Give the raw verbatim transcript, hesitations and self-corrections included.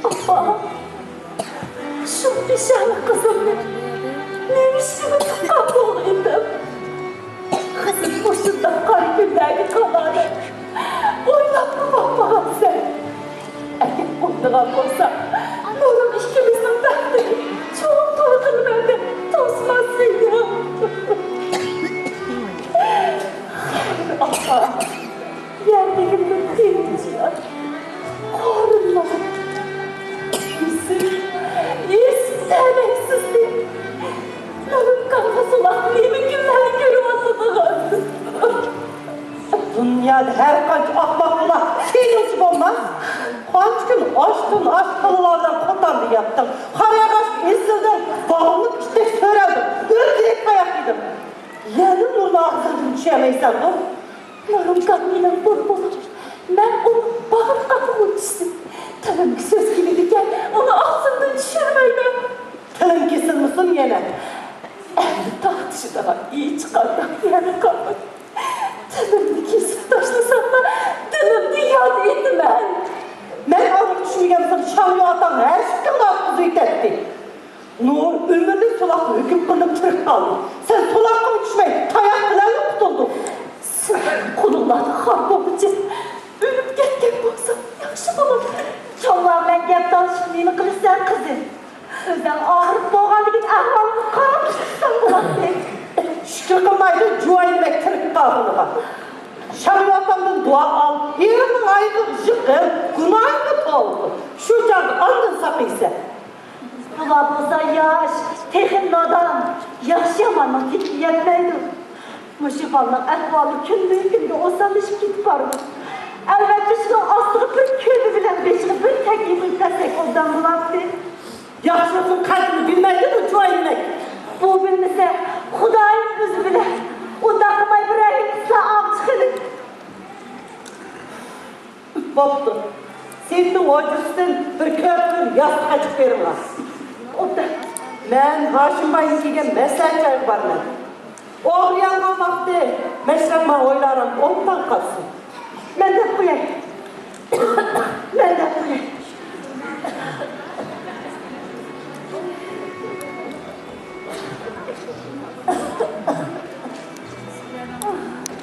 ئاپا، شۇ پېشانە قىزىمنى نېمىشقىمۇ تۇغقان بولغىيدىم؟ قىزىم مۇشۇنداق قارا كۈنلەرگە قالارىنى ئويلاپمۇ باقمىغانسەن. ئەگەر ئويلىغان بولسام، نۇرۇم ئىككىمىزنىڭ بەختىنى چوڭ توي قىلىمەن دەپ توسماس ئىدىڭ. ئاپا، يەردىكىدىن تىنچ يات، قورۇنمىغىن. يۈسۈپ، يۈسۈپ تەلەيسىزدى. نۇرۇم قانغا سۇلاق نېمە كۈنلەرنى كۆرۈۋاتىدىغان. دۇنيادا ھەر قانچە ئاخماق بولا، سېنىڭچە بولماس. قانچە كۈن ئاشتىن ئاش بالىلار بىلەن قوتاندا ياتتىڭ. قارىياغاچ ئېسىلدىڭ، باغلىق ئىتتەك سۆرەلدىڭ. ئۆلتۈرۈك تاياق يېدىڭ. يەنە نۇرنىڭ ئاغزىدىن چۈشەلمەيسەن، نۇر. نۇرۇم كاپىنىڭ بۇربۇلى. مەن ئۇنىڭ باغرى قاپىغۇ چۈشتۈم. تىلىمگە سۆز كېلىدىكەن، ئۇنى ئاغزىمدىن چۈشۈرمەيمەن. تىلىڭ كېسىلمىسۇن يەنە. ئەمدى تارتىشىدىغان ھېچقانداق يەرنى قالمىدى. تىلىمنى كېسىپ تاشلىساملا، دىلىمدا ياد ئېتىمەن. مەن ئاغرىق چۈشمىگەن بولسام، شاڭيۇ ئاتاڭ ھەر ئىككىڭنى ئاتقۇزۇۋېتەتتى. نۇر ئۆمرىنى سولاققا ھۆكۈم قىلىنىپ تىرىك قالدى. سەن سولاققىمۇ چۈشمەي، تاياق بىلەنلا قۇتۇلدۇڭ. سىلەرنىڭ قولۇڭلاردا خار بولغۇچە ئۆلۈپ كەتكەن بولسام ياخشى بولاتتى. چوڭلار بىلەن گەپ تالىشىپ نېمە قىلىسەن، قىزىم؟ ئۆزۈڭ ئاغرىپ بولغاندىكىن ئەھۋالىڭنى قاراپ چىقساڭ بولاتتى. شۈكۈر قىلمايدۇ جۇۋايىنمەك تىرىك قالغىنىغا. شاڭيۇ ئاتامدىن دۇئا ئال، ئېرىڭنىڭ ئايىغىغا يىقىل، گۇناھىڭنى توۋا قىل. شۇ چاغدا ئاندىن ساقىيسەن. بۇلار بولسا ياش، تېخى نادان، ياخشى-ياماننىڭ تېپىگە يەتمەيدۇ. مۇشۇ بالىنىڭ ئەھۋالى كۈندىن-كۈنگە ئوساللىشىپ كېتىپ بارىدۇ. ئەلۋەتتە، شۇنىڭ ئاستىغا بىر كۆۋرۈك بىلەن بېشىغا بىر تەكلىپ قىلىپ بەرسەك ئوبدان بولاتتى. ياخشىلىقنىڭ قەدرىنى بىلمەيدۇ بۇ جۇۋايىنمەك. بۇ بىلمىسە، خۇدايىم ئۆزى بىلەر. ئۇنداق قىلماي بىر رەھىم قىلسا ئاغچى خېنىم. بوپتۇ. سېيىتنىڭ ھۇجرىسىدىن بىر كۆپۈر ياستۇق ئېچىپ بېرىڭلار. ئوبدان. مەن ھاشىم باينىڭ كىيگەن مەسلىھەت جايىغا بارىمەن. ئوغرى يالغان ۋاقتى مەشرەپ ماڭا ھويلارام ئوبدان قالسۇن.